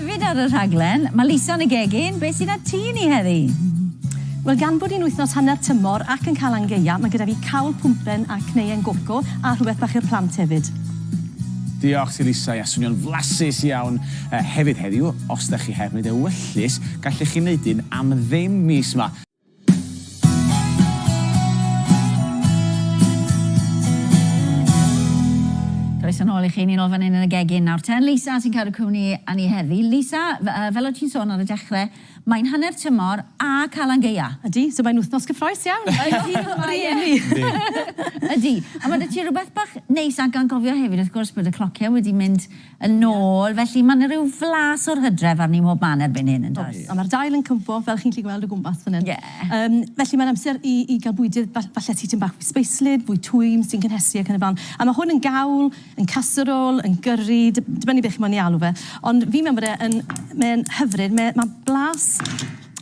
Hefyd ar y rhaglen, mae Lisa yn y gegin. Beth sydd â ti ni heddi? Wel, gan bod hi'n wythnos hanner tymor ac yn Calan Gaea, mae gyda fi cawl pwmpen a cneuen goco a rhywbeth bach i'r plant hefyd. Diolch ti Lisa, ia swnio'n flasus iawn. Hefyd heddiw, os da chi heb wneud ewyllys, gallech chi wneud un am ddim mis 'ma. Croeso nôl i chi, ni'n ôl fan hyn yn y gegin nawr ten. Lisa sy'n cadw cwmni â ni heddi. Lisa, fel o't ti'n sôn ar y dechrau, mae'n hanner tymor a Calan Gaea. Ydy, so mae'n wythnos cyffroes iawn. Ydy, mae e. Ydy. A mae 'da ti rhywbeth bach neis a gan gofio hefyd wrth gwrs bod y clociau wedi mynd Yn ôl, felly mae 'na ryw flas o'r hydref arni mhob man erbyn hyn, yn does? A mae'r dail yn cwmpo, fel chi'n gallu gweld o gwmpas fan hyn. Ie. Yym, felly mae'n amser i i gael bwydydd fall- falle tipyn bach fwy sbeislyd, fwy twym, sy'n cynhesu ac yn y blaen. A mae hwn yn gawl, yn casserole, yn gyrri, dib- dibynnu beth chi moyn ei alw fe. Ond fi'n meddwl bod e yn... mae'n hyfryd, mae mae blas...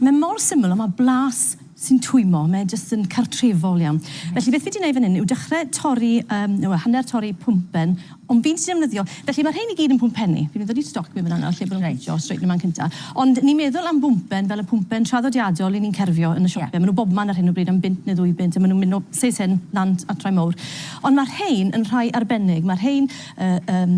Mae mor syml ond mae blas sy'n twymo, mae e jyst yn cartrefol iawn. Felly beth fi 'di wneud fan hyn yw dechrau torri, yym, wel hanner torri pwmpen, ond fi'n defnyddio, felly mae'r rhein i gyd yn pwmpenni, fi'n mynd i ddod i stoc mewn fan'na nawr lle bod nhw'n ffitio straight yn y man cynta. Ond ni'n meddwl am bwmpen fel y pwmpen traddodiadol 'y ni'n cerfio yn y siope, yeah. Maen nhw bobman ar hyn o bryd am bunt neu ddwy bunt a maen nhw'n mynd o seis hyn lan at rai mowr. Ond mae'r rhein yn rhai arbennig, mae'r rhein yy yym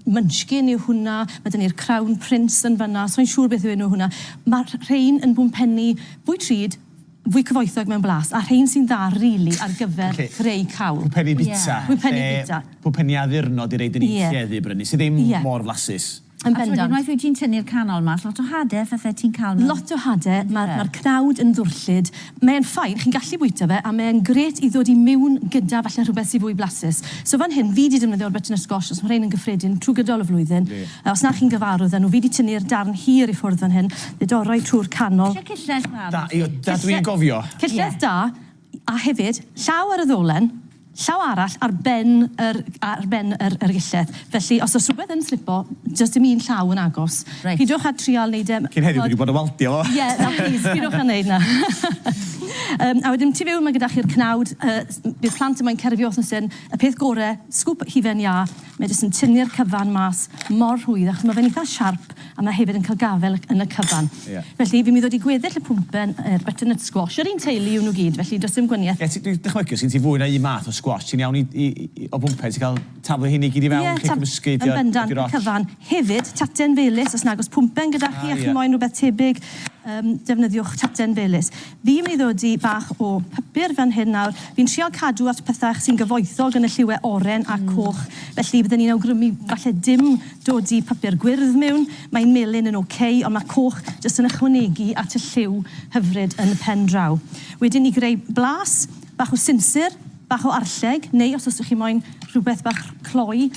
Munchkin yw hwnna, mae 'da ni'r Crown Prince yn fan'na, sa i'n siŵr beth yw enw hwnna. Mae'r rhein yn bwmpenni fwy drud, fwy cyfoethog mewn blas, a rhein sy'n dda rili ar gyfer Felly, creu cawl. Pwmpenni bita. Ie. Pwmpenni bita. Lle pwmpenni addurno 'di rei 'dyn ni'n Ie. tueddu i brynu, sy ddim Ie. mor flasus. Yn A t'mod, bendant. unwaith wyt ti'n tynnu'r canol mas, lot o hade a phethe ti'n cael mewn. Lot o hade, ma'r ma'r cnawd yn ddwrllyd. Mae e'n fine, chi'n gallu bwyta fe, a mae e'n grêt i ddod i miwn gyda falle rhywbeth sy'n fwy blasus. So fan hyn, fi 'di defnyddio'r butternut squash, os ma' rhein yn gyffredin trwy gydol y flwyddyn. Yndi. Os na chi'n gyfarwydd â nhw, fi 'di tynnu'r darn hir i ffwrdd fan hyn, fe dorra i trwy'r canol. Isie cyllell dda, Da, i, da dwi'n gofio. Cyllell da, a hefyd, llaw ar y ddolen, llaw arall ar ben yr, ar ben yr, yr gyllell. Felly, os oes rhywbeth yn slipo, does dim un llaw yn agos. Reit. Pidwch â trial neud e... Cyn heddiw, dwi 'di bod yn waldio fo. Ie, na plîs, pidwch â neud 'na. Yym, a wedyn tu fewn mae gyda chi'r cnawd, yy, bydd plant yma'n cerfio wythnos hyn. Y peth gore, sgwp hufen iâ, Mae jyst yn tynnu'r cyfan mas mor rhwydd achos mae fe'n eitha siarp a mae hefyd yn cael gafael yn y cyfan. Ie. Felly fi'n mynd i ddod i gweddill y pwmpen, yr butternut squash, yr un teulu yw nhw gyd, felly does dim gwanieth. Ie, ti, dwi'n dychmygu, os gen ti fwy na un math o squash, ti'n iawn i, i, i, o bwmpen, ti'n cael taflu heini i gyd i fewn, Ie, chi'n cymysgu, yn bendant, y cyfan. Hefyd, taten felys, os nag oes pwmpen gyda chi a chi moyn rhywbeth tebyg, yym, defnyddiwch taten felys. Fi'n mynd i ddod i bach o pupur fan hyn nawr. Fi'n trial cadw at pethau sy'n gyfoethog yn y lliwiau oren a coch, felly bydden i'n awgrymu falle dim dodi pupur gwyrdd mewn. Mae'n melyn yn ok, ond mae coch jyst yn ychwanegu at y lliw hyfryd yn y pen draw. Wedyn i greu blas, bach o sinsir, bach o arlleg, neu os oes chi moyn rhywbeth bach cloi,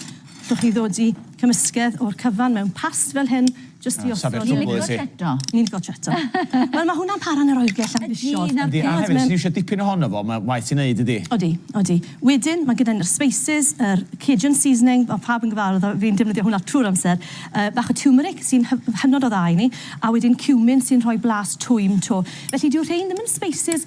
Allwch chi ddod i cymysgedd o'r cyfan mewn past fel hyn, jyst i osod. Ni'n licio cheto. Ni'n licio cheto. Wel, mae hwnna'n para yn yr oergell am fisoedd. Yndi, a hefyd, os ti'n iwsio dipyn ohono fo, mae'n waeth ti'n neud, ydi? Odi, odi. Wedyn, mae gyda ni'r spices, yr Cajun seasoning, mae pawb yn gyfarwydd â, fi'n defnyddio hwnna trwy'r amser. Bach o turmeric sy'n hynod o dda i ni, a wedyn cumin sy'n rhoi blas twym 'to. Felly, dyw rhein ddim yn spices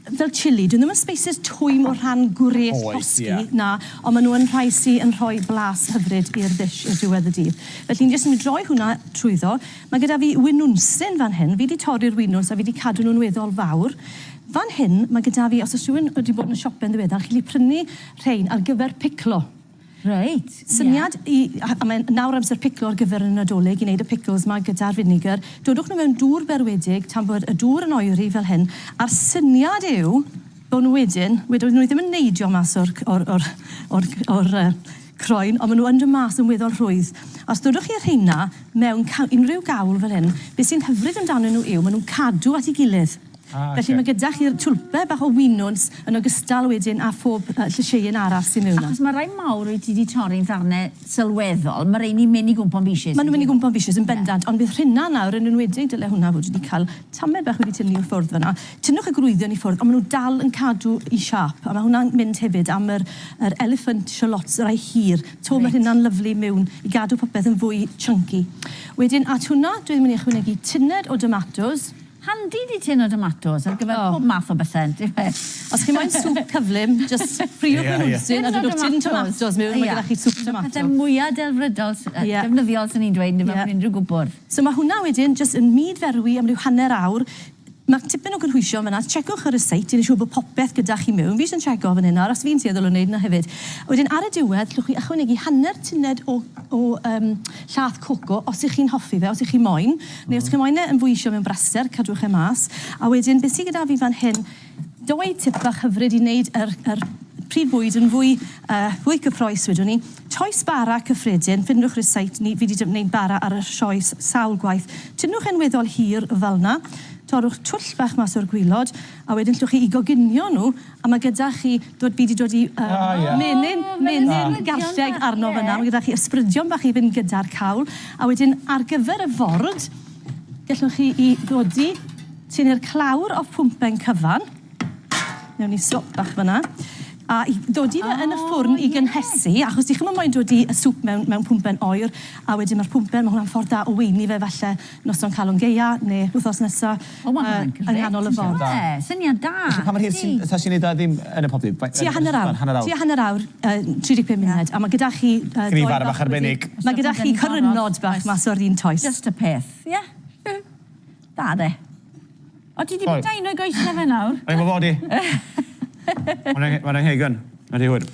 fel chilli, dyn nhw ddim yn spices twym o rhan gwres llosgi, na, ond maen nhw yn rhai sy yn rhoi blas hyfryd i'r ddish ar diwedd y dydd. Felly ni jyst yn mynd i droi hwnna trwyddo. Mae gyda fi winwnsyn fan hyn, fi 'di torri'r winwns a fi 'di cadw nhw'n weddol fawr. Fan hyn mae gyda fi, os oes rhywun wedi bod yn y siope yn ddiweddar, chi'n gallu prynu rhein ar gyfer piclo. Reit, ie. Syniad i, a a mae'n nawr amser piclo ar gyfer y Nadolig, i wneud y pickles 'ma gyda'r finegr. Dodwch nhw mewn dŵr berwedig tan bod y dŵr yn oeri fel hyn, a'r syniad yw bod nhw wedyn, wedyn nhw ddim yn neidio mas o'r o'r o'r o'r o'r yy croen, ond maen nhw yn dod mas yn weddol rhwydd. Os dodwch chi'r rheina mewn ca- unrhyw gawl fel hyn, beth sy'n hyfryd amdanyn nhw yw maen nhw'n cadw at ei gilydd. Ah, Felly mae gyda chi'r twlpe bach o winwns yn ogystal wedyn â phob yy llysieuyn arall sy miwn 'na. Achos ma' rai mawr wyt ti 'di torri'n ddarne sylweddol, ma' reini'n mynd i gwmpo'n bishys. Ma' nhw'n mynd i gwmpo'n bishys yn bendant, ond bydd rhina nawr yn enwedig dyle hwnna fod wedi cael tamed bach wedi tynnu i ffwrdd fan'na. Tynnwch y gwreiddion i ffwrdd, ond ma' nhw dal yn cadw 'u siâp, a ma' hwnna'n mynd hefyd am yr yr elephant shallots, y rai hir. 'To ma' rhina'n lyfli miwn i gadw popeth yn fwy chunky. Wedyn at hwnna dwi'n mynd i ychwanegu tuned o domatos. Handi 'di tin o domatos ar gyfer pob math o bethe yndyfe? Os chi moyn sŵp cyflym, jyst ffriwch nhw rwsyn a dodwch tin tomatos mewn, mae gyda chi sŵp tomato. Pethe mwya delfrydol, defnyddiol swn i'n dweud yndyfe, mewn unrhyw gwpwrdd. So mae hwnna wedyn jyst yn mud-ferwi am ryw hanner awr. Mae tipyn o gynhwysion fan'na. Checwch y ryseit i wneud siŵr bod popeth gyda chi mewn. Fi jyst yn checo fan hyn nawr, achos fi'n tueddol o wneud 'na hefyd. Wedyn ar y diwedd, llwch chi ychwanegu hanner tuned o o yym llath coco os 'ych chi'n hoffi fe, os 'ych chi moyn. Neu os 'ych chi moyn e yn fwy isio mewn braster, cadwch e mas. A wedyn beth sy gyda fi fan hyn, dou tip bach hyfryd i wneud yr yr pryd bwyd yn fwy yy fwy cyffrous wedwn i. Toes bara cyffredin, ffindwch ryseit, ni, fi 'di wneud bara ar y sioe sawl gwaith. Tynnwch e'n weddol hir fel 'na, torrwch twll bach mas o'r gwilod, a wedyn llwch chi i goginio nhw, a ma' gyda chi, dod, fi 'di dod i yy menyn, menyn garlleg arno fan'na, ma' gyda chi ysbrydion bach i fynd gyda'r cawl, a wedyn ar gyfer y ford, gallwch chi i ddodi, tynnu'r clawr off pwmpen cyfan, Newn ni swp bach fyna. A i ddodi fe yn y ffwrn i gynhesu, achos di chi'm yn moyn dodi y swp mewn, mewn pwmpen oer, a wedyn ma'r pwmpen, ma' hwnna'n ffordd da o weini fe falle noson Calan Gaea neu wthnos nesa O ma' hwnna'n yng nghanol y ford. Ie, syniad da. Felly pa mor hir ti'n, ta ti'n neud o ddim yn y popty? Tua hanner awr. Hanner awr. Tua hanner awr, 35 munud, a ma' gyda chi Gwn i fara bach arbennig. Ma' gyda chi cyrynod bach mas o'r un toes. Just y peth, ie. Da de. O, ti 'di bwyta un o'i goesau fe nawr? O'n i'n gwybod i. Mae'n angheugan. Mae'n rhy hwyr.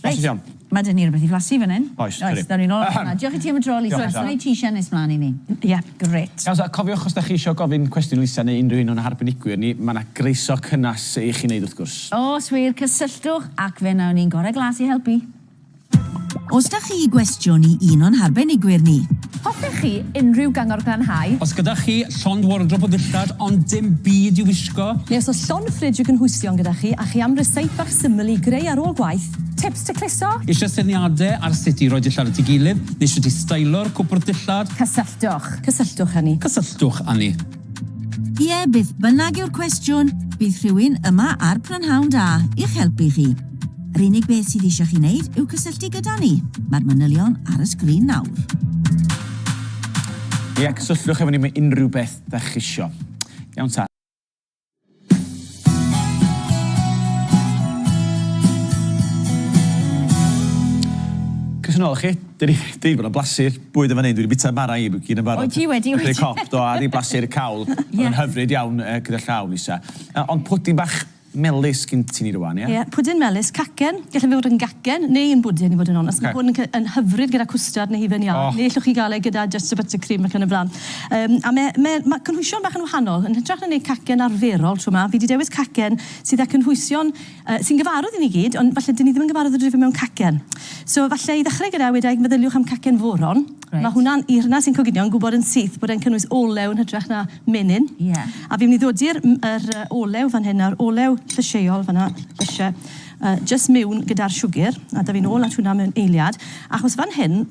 Reit, mae 'da ni rhywbeth i flasu fan hyn. Oes, Oes, ddaw ni nôl at hwnna. Diolch i ti am y tro, Lisa. Diolch, Lisa. Wneud t-shirt nes mlaen i ni. Ie. Grêt. Iawn, so cofiwch os da chi eisiau gofyn cwestiwn i Lisa neu unrhyw un o'n harbenigwyr ni, mae 'na groeso cynnes i chi wneud wrth gwrs. Os wir, cysylltwch ac fe wnawn ni'n gorau glas i helpu. Os da chi gwestiwn i un o'n harbenigwyr ni. Hoffech chi unrhyw gyngor glanhau? Os gyda chi llond wardrob o ddillad ond dim byd i'w wisgo. Neu os oes llond ffridge o gynhwysion gyda chi a chi am ryseit bach syml i greu ar ôl gwaith. Tips tacluso? Eisiau syniadau ar sut i roi dillad at ei gilydd neu sut i steilo'r cwpwrdd dillad? Cysylltwch. Cysylltwch â ni. Cysylltwch â ni. Ie, beth bynnag yw'r cwestiwn, bydd rhywun yma ar Prynhawn Da i'ch helpu chi. Yr unig beth sydd eisiau chi wneud yw cysylltu gyda ni. Mae'r manylion ar y sgrin nawr. Ie, cysylltwch efo ni am unrhyw beth da chi isio. Iawn ta. Croeso nôl i chi. Dwi 'di dwi 'di bod yn blasu'r bwyd yn fan 'yn, dwi 'di bita bara i gyd yn barod. Wyt ti wedi, wyt? Creu cop do, a 'di blasu'r cawl. Ie. O'dd yn hyfryd iawn yy gyda llaw Lisa. Yy ond pwdin bach melys gin ti ni rŵan, ie? Ie, pwdin melys, cacen, gallai fe fod yn gacen neu yn bwdin i fod yn onest. Ocê. Ma' hwn yn cy- yn hyfryd gyda cwstard neu hufen iâ. O! Neu ellwch chi gael e gyda jyst y buttercream ac yn y blaen. Yym a me' me' ma' cynhwysion bach yn wahanol. Yn hytrach na neud cacen arferol tro 'ma, fi 'di dewis cacen sydd â cynhwysion Yy, sy'n gyfarwydd i ni gyd, ond falle 'dyn ni ddim yn gyfarwydd â dreifio mewn cacen. So falle i ddechrau gyda, weda i, meddyliwch am cacen foron. Reit. Mae hwnna'n, i'r rhna sy'n coginio, yn gwybod yn syth bod e'n cynnwys olew yn hytrach na menyn. Ie. A fi'n mynd i ddodi'r m- yr yy olew fan hyn nawr, olew llysieuol fan'na, llysie, yy jyst miwn gyda'r siwgr, a da fi nôl at hwnna mewn eiliad, achos fan hyn,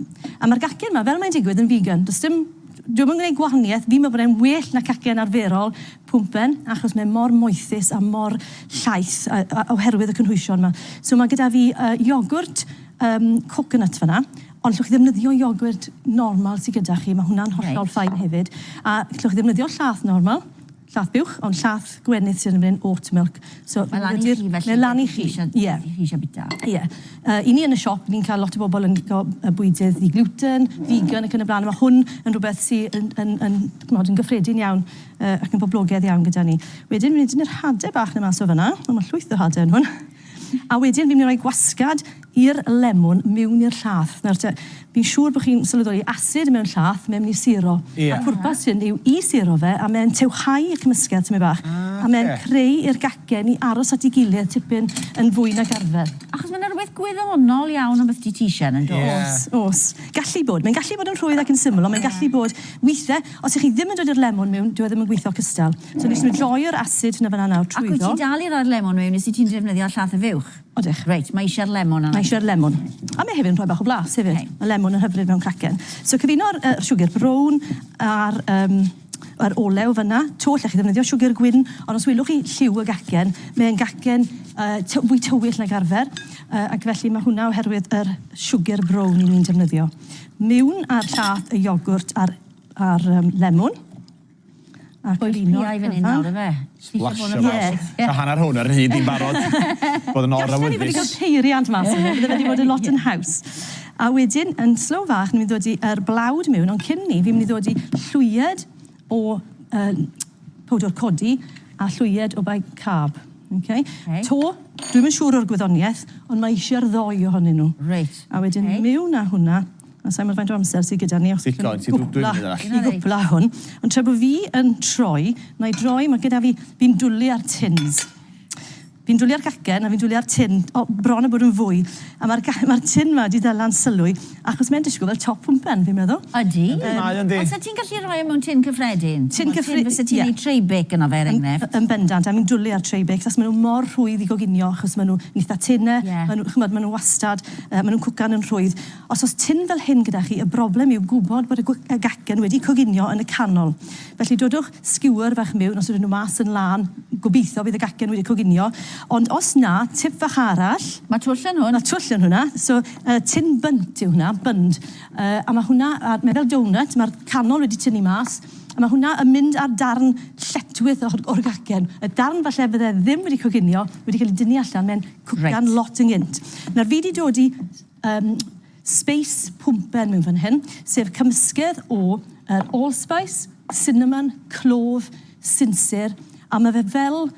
a ma'r gacen 'ma, fel mae'n digwydd, yn vegan. Does dim, dyw e'm yn gwneud gwahaniaeth, fi'n meddwl bod e'n well na cacen arferol, pwmpen, achos mae mor moethus a mor llaith a, a, oherwydd y cynhwysion 'ma. So mae gyda fi uh, iogwrt um, coconut fan'na, ond llwch chi ddefnyddio iogwrt normal sydd gyda chi, mae hwnna'n hollol Reit. fine hefyd. A llwch chi ddefnyddio llath normal, llath buwch, ond llath gwenith sydd yn mynd, oat milk. So Mae lan i chi felly. Mae lan i chi, ie. Beth chi eisiau bita. Ie. I ni yn y siop, ni'n cael lot o bobl yn licio bwydydd ddi-gluten, vegan ac yn y blaen, a ma' hwn yn rhywbeth sy yn, yn, yn, ch'mod, yn gyffredin iawn yy ac yn boblogaidd iawn gyda ni. Wedyn, fi'n mynd i dynnu'r hade bach 'na mas o fan'na. O, ma' llwyth o hade yn hwn. A wedyn fi'n mynd i roi gwasgad i'r lemwn miwn i'r llath. Nawr te, fi'n siŵr bod chi'n sylweddoli asid mewn llath, mae'n mynd i suro. Ie. A pwrpas hyn yw i suro fe, a mae'n tewhau y cymysgedd tymed bach. Ah, A mae'n ocê. creu i'r gacen i aros at ei gilydd tipyn yn fwy nag arfer. Achos mae 'na rywbeth gwyddonol iawn am beth dietitian yn does? Ie. Oes, oes. Gallu bod. Mae'n gallu bod yn rhwydd ac yn syml, ond mae'n gallu bod, weithiau, os 'ych chi ddim yn dod i'r lemwn mewn, dyw e ddim yn gweithio cystal. So ni jyst yn mynd i droi'r acid 'na fan'na nawr Ac wyt trwyddo. ti dal i roi'r lemon mewn nes i ti'n defnyddio llath y fuwch? Odych. Reit, mae eisiau'r lemon arno. Mae eisiau'r lemon. A mae hefyd yn rhoi bach o blas hefyd. Okay. Mae lemon yn hyfryd mewn cacen. So cyfuno'r uh, siwgr brown a'r, um, yr olew fyna. To, lle chi ddefnyddio siwgr gwyn, ond os welwch chi lliw y gacen, mae'n gacen uh, fwy tywyll nag arfer, uh, ac felly mae hwnna oherwydd yr siwgr brown i ni'n defnyddio. Miwn a'r llath, y iogwrt a'r, a'r um, lemon. A Bwyd cyfuno'r piau fan hyn cyfan. nawr, ife? Ti isio bod yn Splasio ofalus. mas. So hanner hwn ar hyd i'n barod. Bod yn Gallen ni wedi cael or-awyddus. peiriant mas o fe, bydde fe wedi bod yn lot yn haws. A wedyn, yn slow fach, ni'n mynd i ddod i yr blawd mewn, ond cyn ni, fi'n mynd i ddod i llwyed o powdwr codi a llwyed o bicarb. Okay? Okay. To, dwi'm yn siŵr o'r gwyddoniaeth, ond mae eisiau'r ddoi ohonyn nhw. Reit. A wedyn Okay. mewn â hwnna, a sa'n meddwl faint o amser sydd gyda ni. os Digon, allwn ti dwy gwpla- funud arall. I gwpla hwn. Ond tra bod fi yn troi, na i droi, mae gyda fi, fi'n dwlu ar tins. Fi'n dwlu ar gacen a fi'n dwlu ar tin, o, bron a bod yn fwy. A mae'r ma tin ma wedi dala'n sylwi, achos mae'n disgwyl fel top pwmpen, fi'n meddwl. Ydy. Mae yndi. Ond sa ti'n gallu rhoi e mewn tin cyffredin? Tin cyffre- Tin fysa ti'n ie. neud tray bake yno fe, er enghraifft. Yn bendant, a fi'n dwlu ar tray bakes, achos maen nhw mor rhwydd i goginio, achos maen nhw'n eitha tynne, Ie. maen nhw, ch'mod, maen nhw wastad, maen nhw'n cwcan yn rhwydd. Os oes tin fel hyn gyda chi, y broblem yw gwybod bod y y gacen wedi coginio yn y canol. Felly dodwch skewer fach mewn, os ydyn nhw mas yn lân, gobeithio bydd y gacen wedi coginio. Ond os na, tip fach arall, Mae twll yn hwn. Mae twll yn hwnna. So, tin bunt yw hwnna, bund. A mae hwnna, mae fel donut, mae'r canol wedi tynnu mas, a mae hwnna yn mynd ar darn lletchwith o'r gacen. Y darn falle fydde ddim wedi coginio, wedi cael ei dynnu allan, mae'n cwcan lot yn gynt. Nawr fi wedi dod i space pwmpen mewn fan hyn, sef cymysgedd o allspice, cinnamon, clove, sinsir, a mae fe fel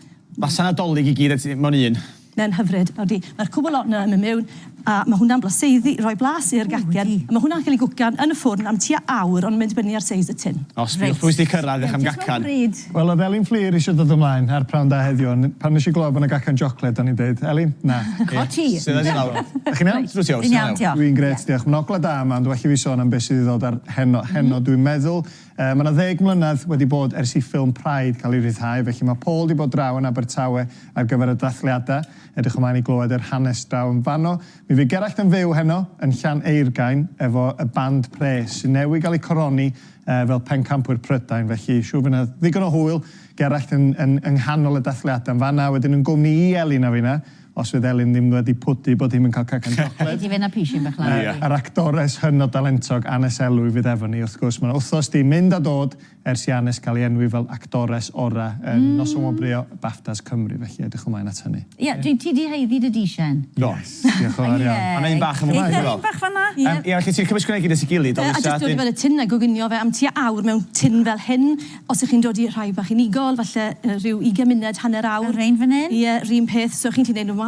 Basa Nadolig i gyd mewn un. Mae'n hyfryd, odi. Mae'r cwbl lot 'na yn mynd mewn, a mae hwnna'n blaseiddi, rhoi blas i'r gacen. A mae hwnna'n cael ei gwcan yn y ffwrn am tua awr, ond mae'n dibynnu ar seis y tin. O, sbiwch pwy sydd wedi cyrraedd eich am gacan. Wel, oedd Elin Fflur eisiau dod ymlaen ar Prynhawn Da heddiw, ond pan nes i glywed bod yna gacan siocled, o'n i'n dweud, Elin, na. O ti. Sydd wedi lawr. Ydych chi'n iawn? Sut wyt ti, Dwi'n iawn, diolch. Dwi'n grêt, diolch. Mae'n ogla da yma, ond well i fi sôn am beth sydd i ddod ar heno. Heno, dwi'n meddwl. Mae yna 10 mlynedd wedi bod ers i ffilm Pride cael ei rhyddhau, felly mae Paul wedi bod draw yn Abertawe ar gyfer y dathliadau. Edrych ymlaen i glywed yr hanes draw yn fanno. Mi fydd Gerallt yn fyw heno yn Llaneurgain efo y band pres sy'n newydd gael eu coroni fel pencampwyr Prydain, felly siŵr fydd yna ddigon o hwyl. Gerallt yn, yn, yng nghanol y dathliadau yn fanna, wedyn yn gwmni i Elin a finna, os fydd Elin ddim wedi pwdu bod hi'm yn cael cacan siocled. Gei di fynd â pishyn bach lawr. Yr actores hynod dalentog Annes Elwy fydd efo ni, wrth gwrs. Mae'n wythnos 'di mynd a dod ers i Annes gael ei enwi fel actores orau yn Noson Wobrwyo BAFTAs Cymru, felly edrych ymlaen at hynny. Ie, dwi, ti 'di haeddu dy dishyn. Do. Yes, diolch yn fawr iawn. A 'na un bach yn fama, Eitha dwi'n un bach fan'na. Ie. Ie, felly ti'n cymysgu hwnna i gyd at ei gilydd, do, A Lisa? jyst dod i fel y tin a goginio fe am tua awr mewn tin fel hyn. Os ych chi'n dod i rhai bach unigol, falle rhyw 20 munud, hanner awr. Fel rhein fan hyn? Ie, 'run peth. So chi'n gallu neud nhw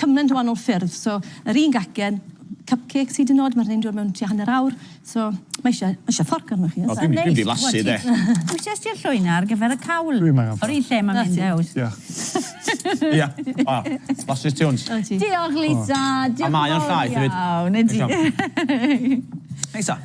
cymaint o wahanol ffyrdd. So yr un gacen, cupcakes hyd yn oed, mae rhein dod mewn tua hanner awr. So mae eisiau, mae eisiau fforc arnoch chi. O, dwi'n mynd i flasu, de. Wyt ti'r llwyna ar gyfer y cawl? Dwi'm angen O'r un lle mae'n mynd, ews. Diolch. Ia. O, blasus tu hwnt. Diolch, Lisa. Diolch A mae o'n yn fawr llaeth hefyd. iawn, ydi. Lisa,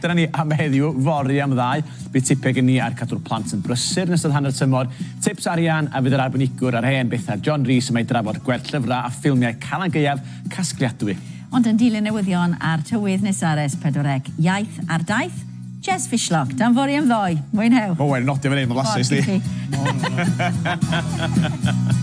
dyna ni am heddiw, fory am ddau. Bydd tipau gen ni ar cadw'r plant yn brysur yn ystod hanner tymor, tips arian a fydd yr arbenigwr ar hen bethau John Rees yma i drafod gwerth llyfrau a ffilmiau Calan Gaeaf casgliadwy. Ond yn dilyn newyddion a'r tywydd nesaf ar S4C, Iaith ar Daith, Jess Fishlock, dan fory am ddoe. Mwynhewch. Mae Owen yn nodio fan hyn, mae'n blasus di. Ffordd i chi.